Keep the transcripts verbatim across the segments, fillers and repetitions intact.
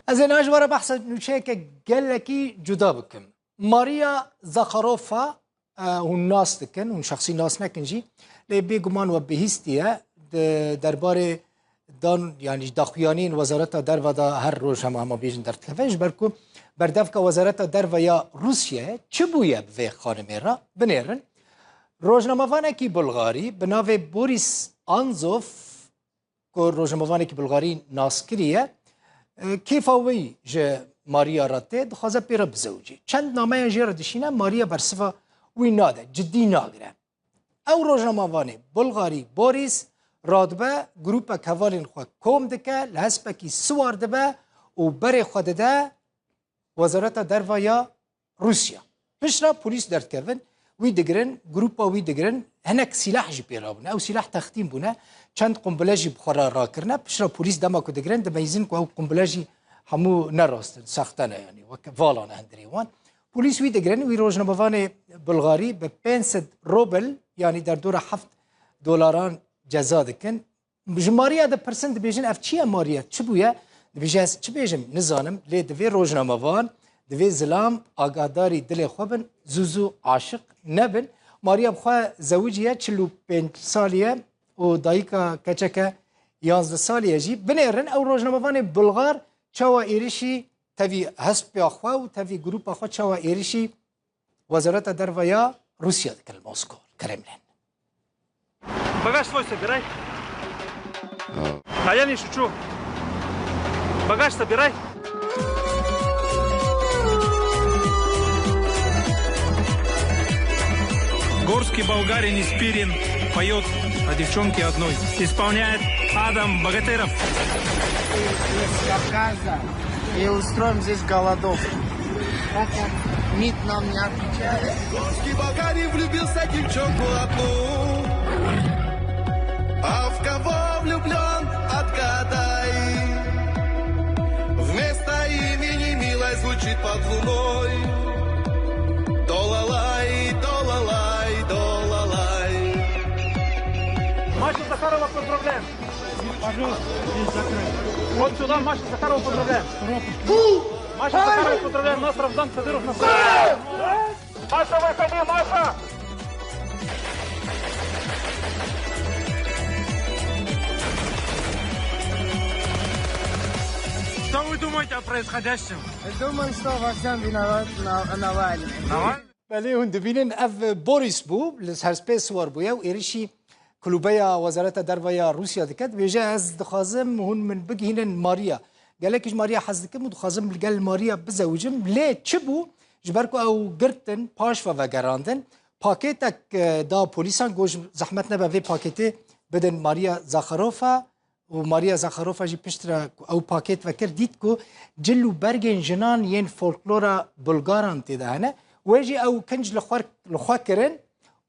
Ez ê niha ji we re behsa nûçeyeke gelekî cuda bikim. Maria Zakharova, e, hûn nas dikin, hûn şexsî nas nekin jî, lê bêguman we bihîstiye, di derbarê dan, yanî daxuyaniyên Wezareta Derve de her roj hema hema bêjin derdikeve, ji ber ku berdevka Wezareta Derve ya Rûsyayê çi bûye bi vê xanimê re? Binêrin. Rojnamevanekî Bulgarî bi navê Boris Anzov, ku rojnamevanekî Bulgarî nas kiriye, e, kêfa wî ji Maria re tê, dixwaze pê re bizewicî. Çend nameyan jê re dişîne, Maria bersiva wî nade, cidî nagire. Ew rojnamevanê Bulgarî Boris radibe, grûpek hevalên xwe kom dike, li hespekî siwar dibe û berê xwe dide Wezareta Derve ya Rûsya. Piştre polîs derdikevin, wî digirin, grûpa wî digirin, hinek sîlah jî pê rabûne. Ew sîlah textîn bûne, çend qumbile jî bi xwe re rakirine. Piştre polîs dema ku digirin, dimeyzin ku ew qumbile jî hemû ne rast in, sexte ne, yanî weke vala ne hundirê wan. Polîs wî digirin, wî rojnamevanê Bulgarî bi pênc sed rubel, yanî derdora heft dolaran ceza dikin. Ji Maria dipirsin, dibêjin, "Ev çi ye Maria? Çi bûye?" Dibêje, "Ez çi bêjim, nizanim, lê divê rojnamevan, divê zilam agadarî dilê xwe bin, zû zû aşiq nebin." Maria bi xwe zewicî ye, çil û pênc salî ye û dayika keçeke yanzdeh salî ye jî. Binêrin, ew rojnamevanê Bulgar çawa êrişî tevî hespa xwe û tevî grûpa xwe çawa êrişî Wezareta Derve ya Rûsya dike li Moskow, li Kremlin. Багаж свой собирай. А я не шучу. Багаж собирай. Горский болгарин из Пирин поёт о девчонке одной. Исполняет Адам Богатыров. Из Кавказа. И устроим здесь голодовку. МИД нам не отвечает. Горский болгарин влюбился в девчонку одну. А в кого влюблён, отгадай. Вместо имени милой звучит под луной. Долалай, долалай, долалай. Маша Захарова, поздравляем! Пожалуйста, здесь закрой. Вот сюда, Маша Захарова, поздравляем! Маша Захарова, поздравляем! Нас Рамзан Кадыров, нас... Маша, выходи, Маша! Что вы думаете о происходящем? Думаю, что во всём виноват На-, Навальный. Навальный? Belê, hûn dibînin, ev Boris bû, li hespê siwar bûye û êrişî klûbeya Wezareta Derve ya Rûsya dike. Dibêje, "Ez dixwazim hûn min bigihînin Maria. Gelekî ji Maria hez dikim û dixwazim li gel Maria bizewicim." Lê çi bû? Ji ber ku ew girtin, paş ve vegerandin. Pakêtek, e, da polîsan, got, "Ji zehmet nebe vê pakêtê bidin Maria Zakharova." Û Maria Zakharova jî piştre ku ew pakêt vekir, dît ku cil û bergên jinan yên folklora Bulgaran tê de hene. Wê jî ew kinc li xwe, li xwe kirin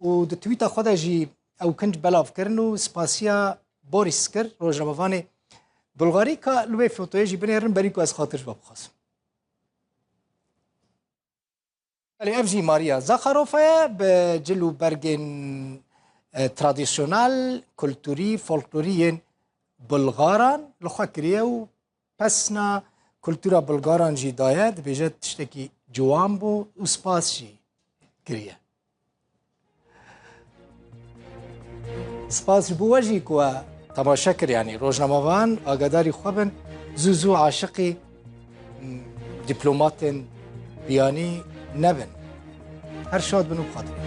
û di twîta xwe de jî ew kinc belav kirin û spasiya Boris kir, rojnamevanê Bulgarî, ka li wê fotoyê jî binêrin, berî ku ez xatir ji we bixwazim. Belê, ev jî Maria Zakharova ye, bi cil û bergên, e, tradisyonel, kulturî, folklorî yên Bulgaran li xwe kiriye û pesna kultura Bulgaran jî daye, dibêje tiştekî ciwan bû û spas jî kiriye. Spas ji bo we jî ku we temaşe kir, yanî rojnamevan agadarî xwe bin, zû zû aşiqî, m, dîplomatên biyanî nebin. Her şad bin û bi xatirê.